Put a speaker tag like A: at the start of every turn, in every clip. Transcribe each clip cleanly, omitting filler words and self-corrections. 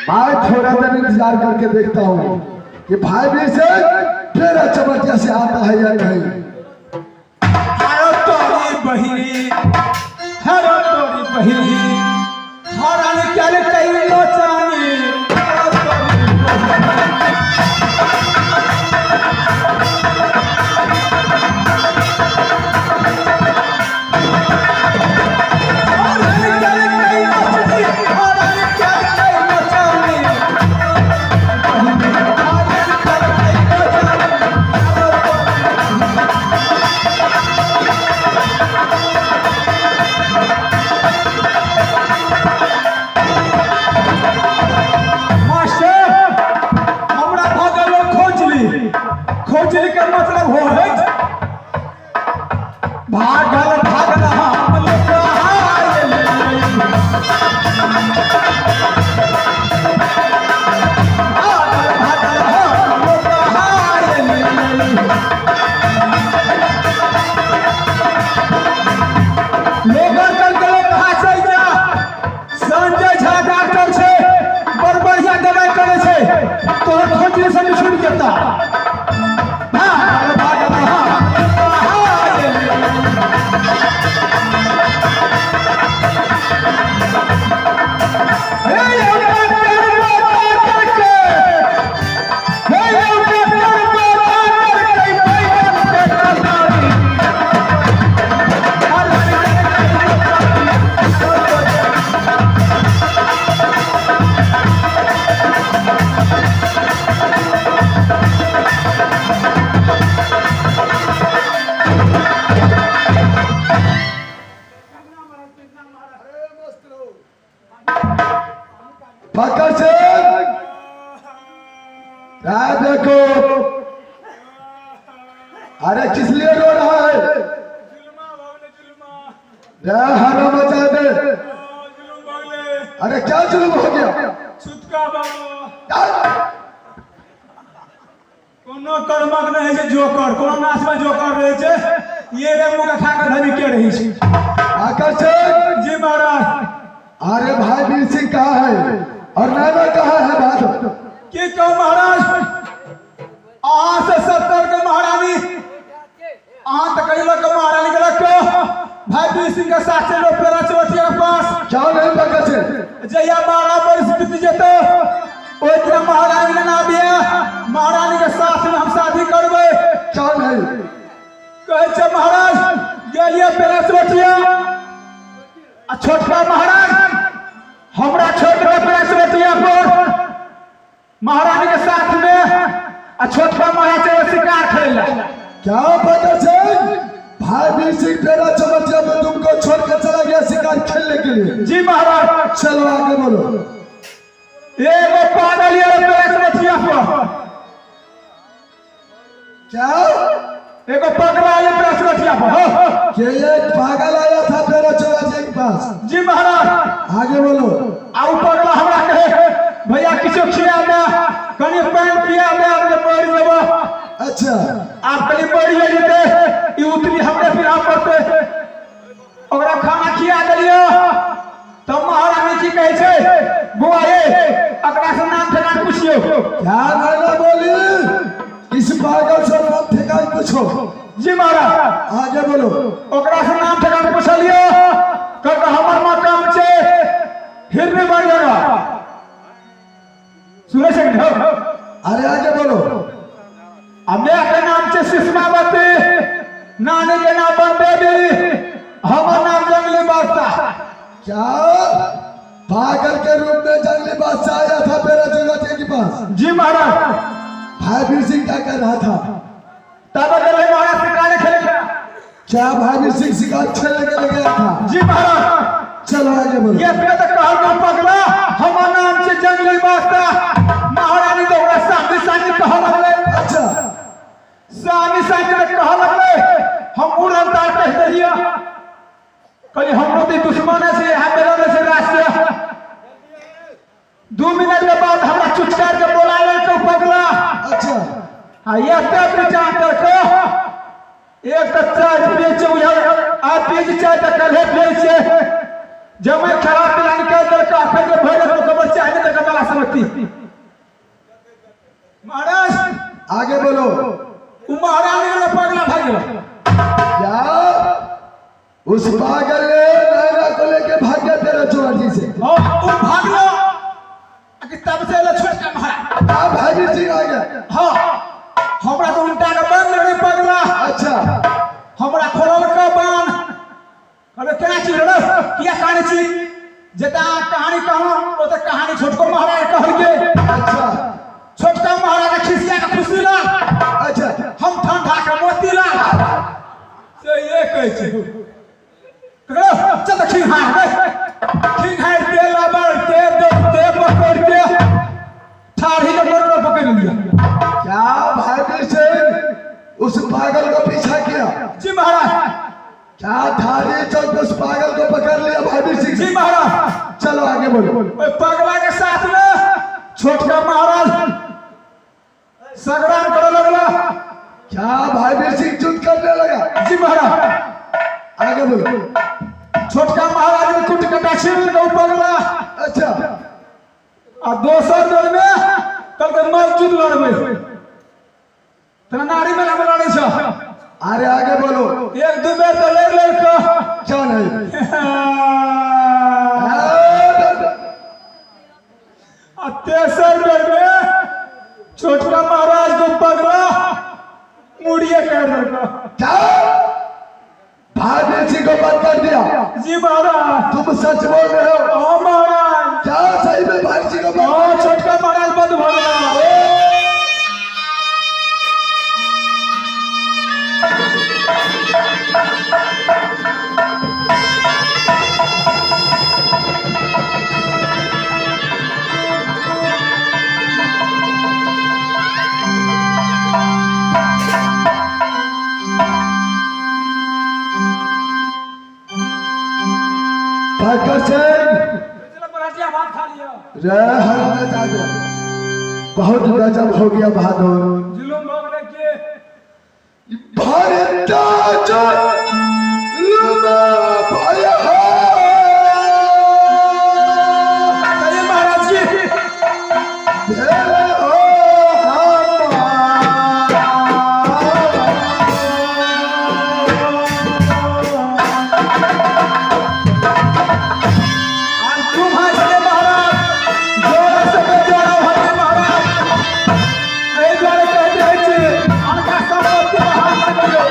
A: मैं थोड़ा देर इंतजार करके देखता हूँ कि भाई वीर से तेरा चमटिया से आता है या नहीं।
B: हरो तोरी बहिनी, हरो तोरी बहिनी, हरन चल कइलो चानी, हरो तोरी बहिनी। हरन चल कइलो चानी, हरन चल कइलो चानी, हरन चल कइलो चानी, हरो तोरी। मास्टर, हमरा भऽ गेल खोजली। खोजली के मतलब हो है भागल भागल हम लोग आयल। भागल भागल हम लोग आयल। लोगन कल के लोग कहाँ चलि जा। संजय झा डॉक्टर छै, बड़ बढ़िया दवाइ करै छै, तोहर खोजली से छूटि जेता। भागल भागल हम लोग आयल। हे यौ डॉक्टर बाबा करके, हे यौ डॉक्टर बाबा करके, बैगन के कटारी।
A: पकड़ सिंह, राय देखो। अरे किस लिए रो रहा है? रे हरा मचा दे। अरे क्या जुल्म हो गया?
B: छुटका बाबा, कोनो कर्मक नहि होइ छै जोकर, कोनो नाचमे जोकर रहै छै। ये रे मुँह के खा कऽ धनी के रहै छै।
A: आकर्षण।
B: जी महाराज।
A: अरे भाई वीर सिंह कहाँ है और नैना कहाँ है बात?
B: की कहू महाराज, अहाँ से 70 के महारानी, अहाँ तऽ कहियो के महारानी गेलक भाई वीर सिंह के साथ चलि पेरा चौथिया के पास।
A: क्या नहीं पकड़ सिंह?
B: जहिया 12 वर्ष बीत जेतौ, ओहि दिन महारानी के नाम आबिये, महारानी के साथ में हम शादी करबै।
A: क्या नहीं?
B: कहै छै महाराज, गेलियै पेरा चौथिया आ छोटका महाराज हमरा छोड़ के पेरा चौथिया पर महारानी के साथ में आ छोटका महाराज चले शिकार खेले।
A: क्या पकड़ सिंह, भाई वीर सिंह तेरा चमचिया में तुमको छोड़कर चला गया शिकार खेलने के लिए?
B: जी महाराज।
A: चलो आगे बोलो।
B: एगो पागल ये पेरा चौथिया पर।
A: क्या?
B: एगो पगला ये पेरा चौथिया पर हो।
A: कि ये पागल आया था तेरा चौरासिया के पास?
B: जी महाराज।
A: आगे बोलो।
B: आ उ पगला हमरा कहे, भैया किछो खिया दे, कनि पानि पिया दे, हम जे मरि जेबो।
A: अच्छा।
B: आब कनि मरि जेतै, ई उतरी हमरे पिरा पड़तै। ओकरा खाना खिया देलियै तब महारानी की कहै छै, बौआ ये एकरा से नाम ठेकान पुछियौ।
A: क्या नैना बोली? इस पागल से नाम ठिकान पूछो?
B: जी महाराज।
A: आगे बोलो।
B: ओकरा से नाम ठेकान पुछलियै, कहलकै हमर मकान छै हिरनी बड़ जगह सुनै छै कि नहि?
A: अरे आगे बोलो।
B: आ my के नाम छै सुषमावती, नानी के नाम बन देवी, हमर नाम जंगली बादशाह।
A: क्या पागल के रूप में जंगली बादशाह आया था तेरा चौरासिया के पास?
B: जी महाराज।
A: भाई वीर सिंह क्या कर रहा था?
B: तब गेलै महाराज शिकार खेले।
A: क्या भाई वीर सिंह शिकार खेलने के लिए गया था?
B: जी महाराज।
A: चलो आगे बोलो।
B: ये पे तऽ कहल पगला हमर नाम छै जंगली बादशाह। महारानी तऽ ओकरा सामने सामने कहऽ लगलै।
A: अच्छा।
B: सामने सामने तऽ कहऽ लगलै, हम उड़न तार कहि देलियै, कहलियै हमरो तऽ दुश्मन छै, यहाँ मिलल छै राष्ट्र। 2 मिनट के बाद हमरा चुचकार के बोला लेलकै पगला।
A: अच्छा।
B: आ एते विचार करके एक तऽ चाय पियै छै बुझल, आ पियै छै चाय तऽ कल्हे पियै छै। जब खराब पिला निकालि देलकै, अखन जे भरि देलकै, खबर चाय नहि देलकै, बला समझ। पट्टी। महाराज,
A: आगे बोलो।
B: उ महाराज निकले, पगला भाग गेलो।
A: क्या उस पागल ने नैना को लेके भाग गया तेरा चौहान से?
B: हाँ, उ भागलो आ कि तब से एलो छोटका महाराज।
A: आप भाई सिंह आ गया।
B: हाँ, हमरा तो उल्टा के बंद रहे पगला।
A: अच्छा।
B: हमरा खोलल के बांध, कहले केना छी रे, किया काने छी? जेता कहानी कहलहुँ ओते कहानी छोटको महाराज कहलके।
A: अच्छा।
B: छोटका महाराज खिसिया के खुशी लाल।
A: अच्छा।
B: हम ठंडा के मोती लाल से ये कहै छी, चल तऽ खिंघार रे। खिंघार के लबर के दौड़ते पकड़ के ठाढ़ी के गोड़ पकड़ लिया।
A: क्या भाई सिंह उस पागल को पीछा किया?
B: जी महाराज।
A: क्या थारी चौक उस पागल को पकड़ लिया भाई सिंह?
B: जी महाराज।
A: चलो आगे बोलो।
B: ओहि पगला के साथ में छोटका महाराज संग्राम करे लगला।
A: क्या भाई सिंह युद्ध करने लगा?
B: जी महाराज।
A: आगे बोलो।
B: छोटका महाराज के कुट कटा छीन के पगला।
A: अच्छा।
B: आ दोसर दल में कहलकै मस्जिद लड़बै, तोरा नारी मेला में लड़ै छ।
A: अरे आगे बोलो।
B: एक दू बेर तऽ लड़ि लड़ि कऽ
A: क्या नहीं।
B: आ तेसर बेर में छोटका महाराज को पगला मुड़िए कर देलकै।
A: क्या भाई सिंह को बंद कर दिया?
B: जी महाराज।
A: तुम सच बोल रहे हो?
B: हाँ महाराज।
A: क्या सही में भाई सिंह को बंद?
B: हाँ, छोटका महाराज बंद भऽ गेला।
A: ठाकर सिंह रे हराना चाहते, बहुत गजब हो गया बहादुर।
B: जुलुम भऽ गेलै के?
A: भारत भाई हो।
B: कहिए महाराज जी।
A: भेले हो।
B: आज तुम हंसले महाराज, जोड़ा से जोड़ा भरे महाराज। एहि दुआरे कहैत रहै छी, अनका सम्पत्ति हाथ नहि करियौ।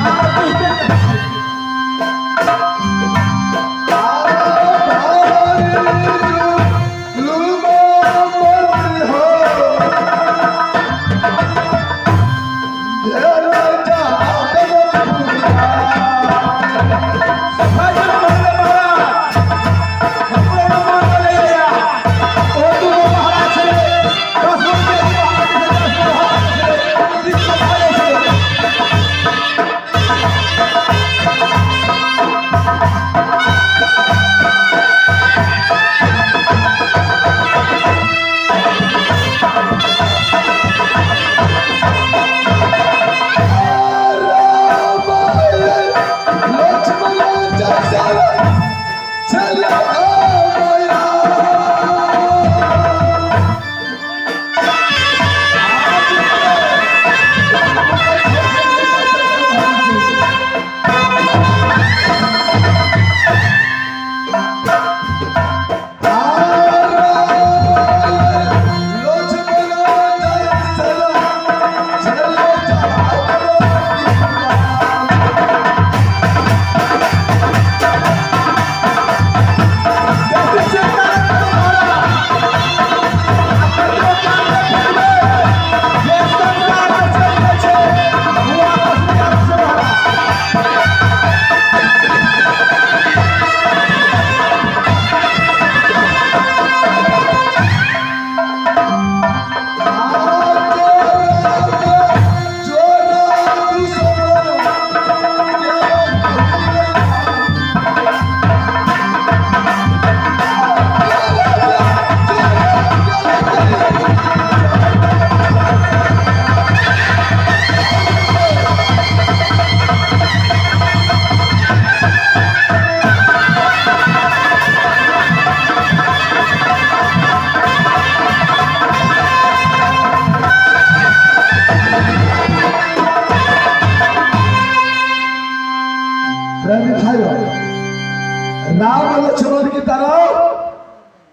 B: अहाँ बुझिते नहि छी।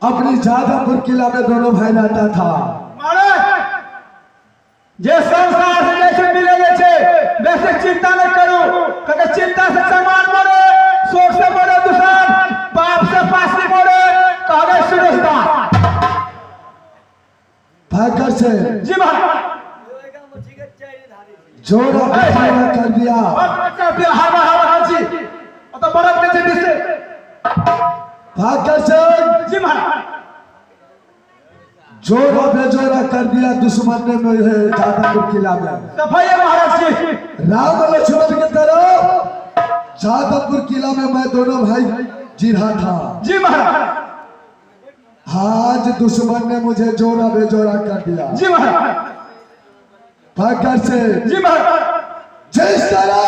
A: अपनी जादवपुर किला में दोनों भाई रहता था।
B: महाराज जे संसार से जैसे मिले गए छे वैसे चिंता न करू, क्योंकि चिंता से सामान मरे, शोक से मरे दुश्मन, पाप से पासी मरे, कहले सुरेश दास।
A: भाकर से
B: जी महाराज।
A: जोड़ा बेजोड़ा कर दिया।
B: हर जी तो बरफ के छे से।
A: भाकर से
B: जी महाराज।
A: जोड़ा बेजोड़ा कर दिया दुश्मन ने मुझे जादवपुर किला में।
B: सफाई है महाराज जी।
A: राम लक्ष्मण की तरफ जादवपुर किला में मैं दोनों भाई जी रहा था।
B: जी महाराज।
A: आज दुश्मन ने मुझे जोड़ा बेजोड़ा कर दिया।
B: जी महाराज।
A: भाकर से
B: जी महाराज।
A: जिस तरह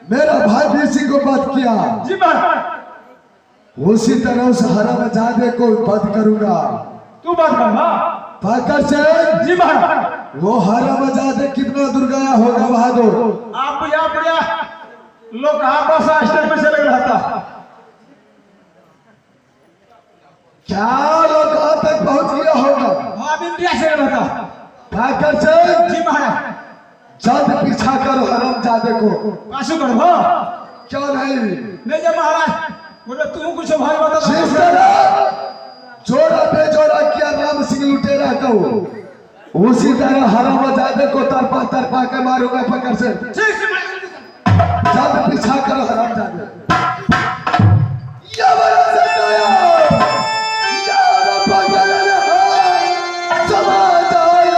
A: मेरा भाई वीर सिंह को वध किया,
B: जी महाराज,
A: उसी तरह उस हरामजादे को वध करूंगा।
B: तू बात कर ना।
A: भाकर से
B: जी महाराज।
A: वो हरामजादे कितना दूर गया होगा बहादुर।
B: आप बुझा बुझा लोग बस स्टैंड में चले रहा था।
A: क्या लोग कहां तक पहुंच गया होगा।
B: हाँ इंडिया से रहा था।
A: भाकर से
B: जी महाराज।
A: जल्द पीछा करो हरामजादे को।
B: पासू करो हो।
A: क्यों नहीं?
B: नहीं जा महाराज, बोले तू कुछ भाई बता।
A: जिस तरह जोड़ा बेजोड़ा किया राम सिंह लुटेरा को, उसी तरह हरामजादे को तरपा तरपा के मारूंगा पकड़ से। जल्द पीछा करो हरामजादे। या बड़ा सताया, या रब्बा गले है, समा जाए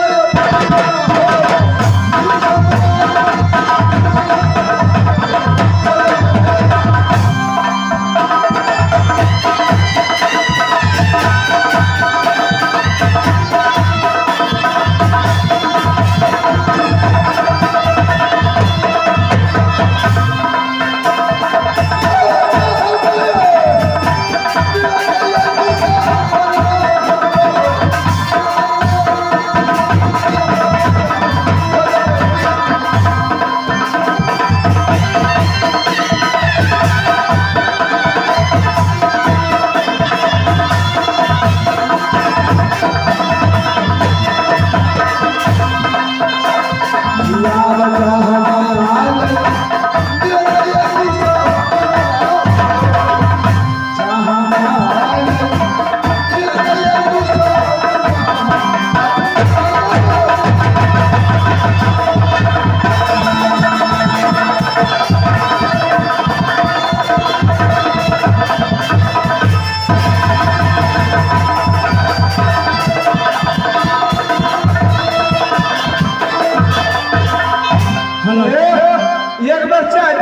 B: एक बार चाय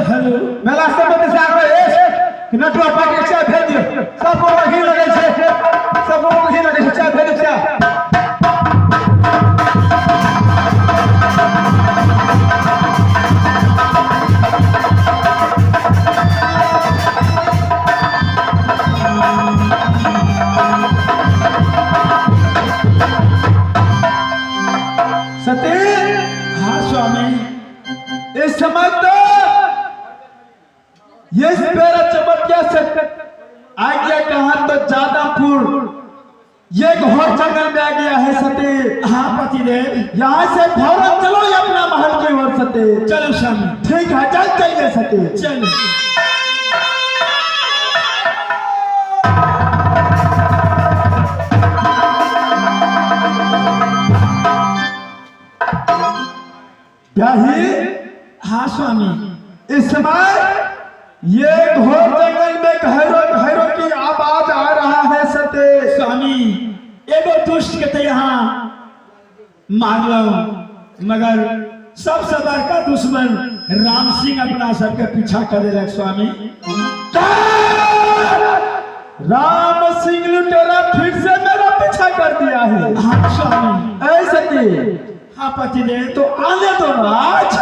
B: हेलो मेला समिति से आग्रह है नटुआ पार्टी चाय भेज दियो। सबको घी लगे छे, सबको घी लगे छे, चाय भेज दियो चाय। सती।
C: हाँ स्वामी।
B: इस समय तो ये मेरा चमत्कार से आ गया कहा तो जादवपुर ये घोर जंगल में आ गया है सती।
C: हाँ पतिदेव।
B: यहाँ से फौरन चलो ये अपना महल की ओर सती।
C: चलो स्वामी।
B: ठीक है, चल चलिए सती।
C: चलो।
B: क्या ही?
C: हाँ स्वामी।
B: इस समय ये घोर जंगल में घरों घरों की आवाज आ रहा है सती।
C: स्वामी एगो दुष्ट के तो यहाँ मार लो, मगर सबसे बड़का दुश्मन राम सिंह अपना सबके पीछा करे लग स्वामी।
B: राम सिंह लुटेरा फिर से मेरा पीछा कर दिया है।
C: हाँ स्वामी।
B: ऐ सती।
C: हाँ पतिदेव।
B: तो आने दो ना आज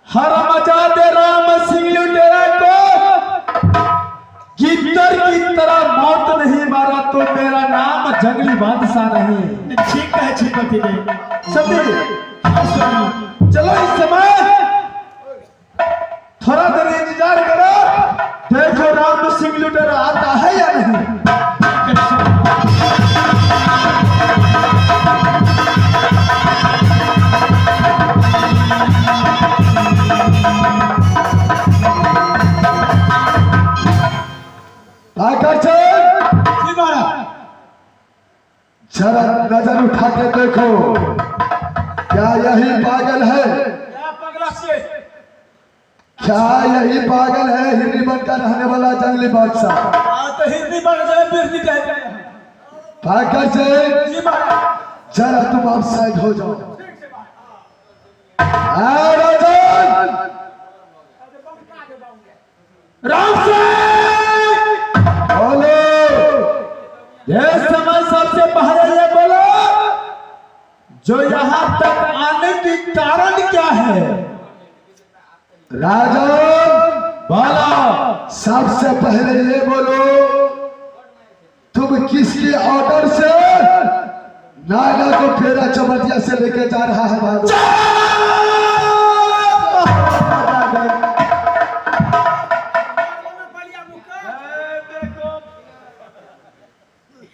B: हरामजादे राम सिंह लुटेरा को गिद्दर की तरह मौत नहीं मारा तो मेरा नाम जंगली बादशाह नहीं।
C: ठीक है छी पतिदेव।
B: सती।
C: हाँ स्वामी।
B: चलो इस समय थोड़ा देर इंतजार करो, देखो राम सिंह लुटेरा आता है या नहीं।
A: जरा नजर उठा के देखो, क्या यही पागल है?
B: क्या पगला छियै?
A: क्या यही पागल है हिरनी बनकर रहने वाला जंगली बादशाह?
B: आ तऽ हिरनी बन जाए, बिरनी कह जाए।
A: भाकर से
B: जी महाराज।
A: जरा तुम आप साइड हो जाओ। आ राजन।
B: राम सिंह।
A: बोलो।
B: ये समय सबसे पहले ये बोलो, जो यहाँ तक आने की कारण क्या है?
A: राजन।
B: बोलो।
A: सबसे पहले ये बोलो, तुम किसके ऑर्डर से नागा को फेरा चमतिया से लेके जा रहा है भागो?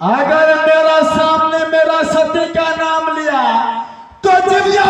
B: अगर मेरा सामने मेरा सती का नाम लिया तो जिबिया।